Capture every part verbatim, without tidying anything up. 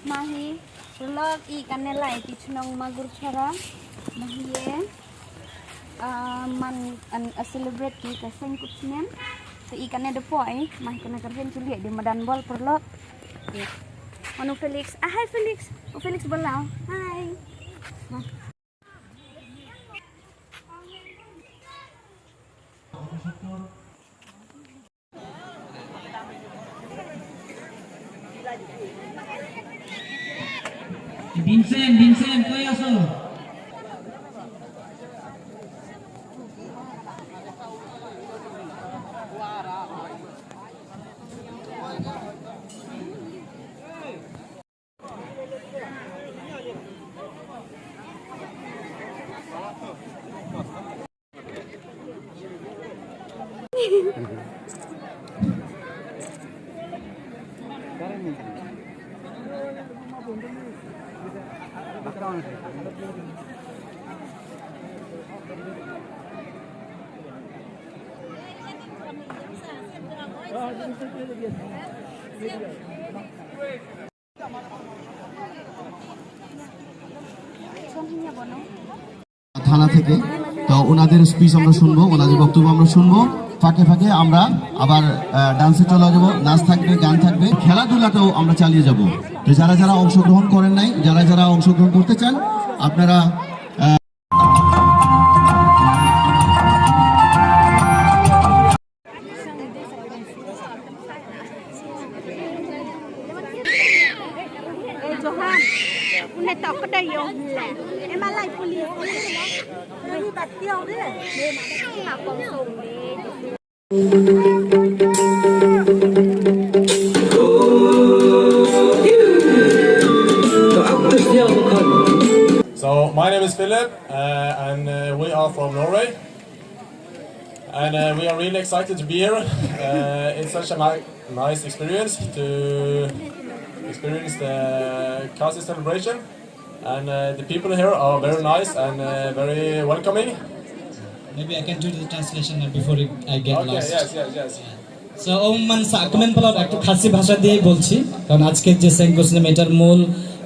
Mahi, vlog i kane lai ti chnong Magurchara. Mahi ye, ah, man an a celebrate ki ka seng kup snem. Te i kane de poi, mahi kane ka rhen tu liat di madan bol vlog. Ye. Manu Felix, ah, hi Felix. Oh, Felix Belau. Hi. Mah. Vincent, Vincent, কই আছো? থানা থেকে। তো ওনাদের স্পিচ আমরা শুনবো, ওনাদের বক্তব্য আমরা শুনবো। ফাঁকে ফাঁকে আমরা আবার ডান্সে চলে যাবো, নাচ থাকবে, গান থাকবে, খেলাধুলাটাও আমরা চালিয়ে যাব। তো যারা যারা অংশগ্রহণ করেন নাই, যারা যারা অংশগ্রহণ করতে চান, আপনারা আহ, Johan, une tok kedai yo le. Ema lai police. Ini bat yo le. So, my name is Philip, uh, and uh, we are from Norway. And uh, we are really excited to be here. Uh, it's such a ni- nice experience to experience the Khasi celebration. And uh, the people here are very nice and uh, very welcoming. Maybe I can do the translation before I get lost. Okay, yes, yes, yes. So, ong man sakmen palat ektu Khasi bhasha diye bolchi, karon ajker je Sengkusnem etar mul,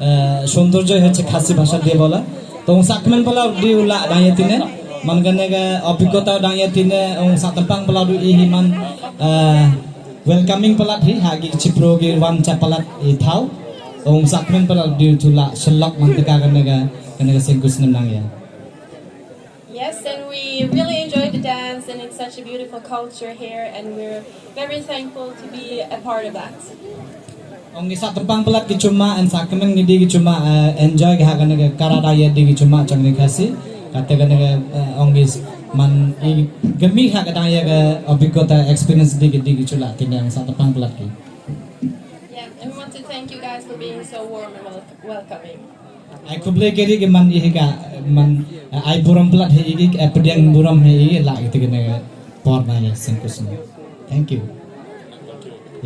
uh, soundarjo hocche Khasi bhasha diye bola. To ong sakmen palat diye ula dang ye tine, man kane ka obhigota dang ye tine, ong satempang palat diye hi man, uh, welcoming palat hi, ha ki chipro ki wan cha palat i thau, ong sakmen palat diye tula shelok man teka kane ka, kane ka Sengkusnem nang ya. Yes, and we really enjoyed the dance, and it's such a beautiful culture here, and we're very thankful to be a part of that. Ong ki satempang palat ki chuma, and sakmen ki di ki chuma, uh, enjoy ki ha kane ka kara da ye di ki chuma chong ni Khasi. Kate kane ka, uh, ong ki man i gemi ha ka dang ye ka obhigota experience di ki di ki chula tine ong satempang palat ki. Yeah, and we want to thank you guys for being so warm and wel- welcoming. Ai khublei keri ki man i hi ka man, eh, ai burom palat hi i ki, eh, pdiang burom hi i la i tikene por na ya Sengkusnem. Thank you.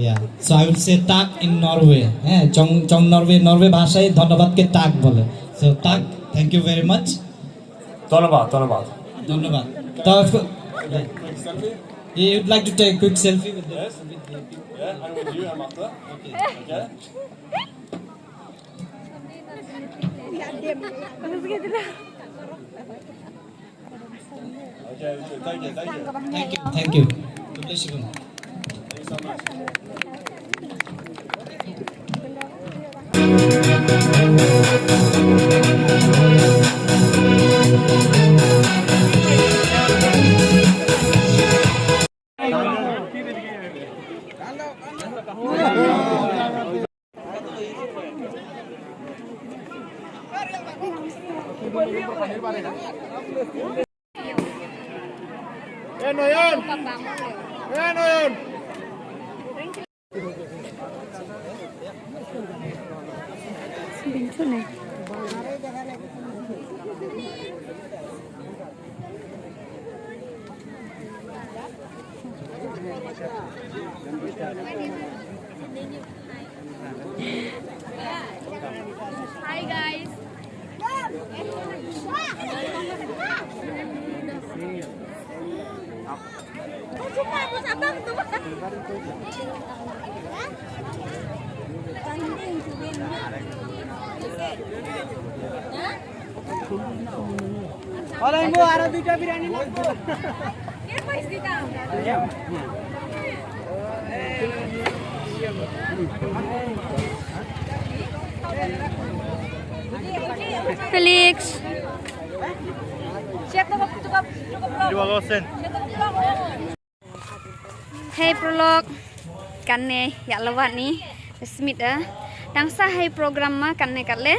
Yeah. So I will say tak in Norway. Eh, chong chong Norway, Norway bhasha hi dhonnobad ke tak bole. So tak, thank you very much. ধন্যবাদ, ধন্যবাদ. ধন্যবাদ. Tao, quick selfie? You'd like to take a quick selfie with the, yes, with the people? Yeah, and with you, Amata. Okay. Okay. Okay, thank you, thank you. Thank you, thank you. God bless you. Thank you so much. এ নয়ন! এ নয়ন! Hi guys. Hola, Imbo, aro duita biryani লাগবো। Felix. Hey Prolog, kane ya lawat ni smit eh. Dang sa hai program ma kane kale.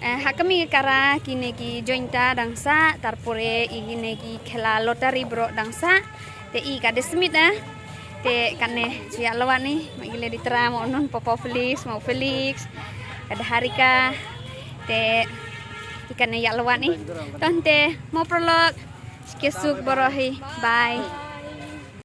Eh, ha kami kara kine ki jointa dang sa, tarpore i kine ki khela lottery bro dang sa. Te i ka de smit eh. Te kane ya lawat ni, ma gile di tra mo non Popo Felix, mo Felix, kada Harika. Te i kane ya lawat ni. Tonte mo Prolog, sike suk borohi. Bye.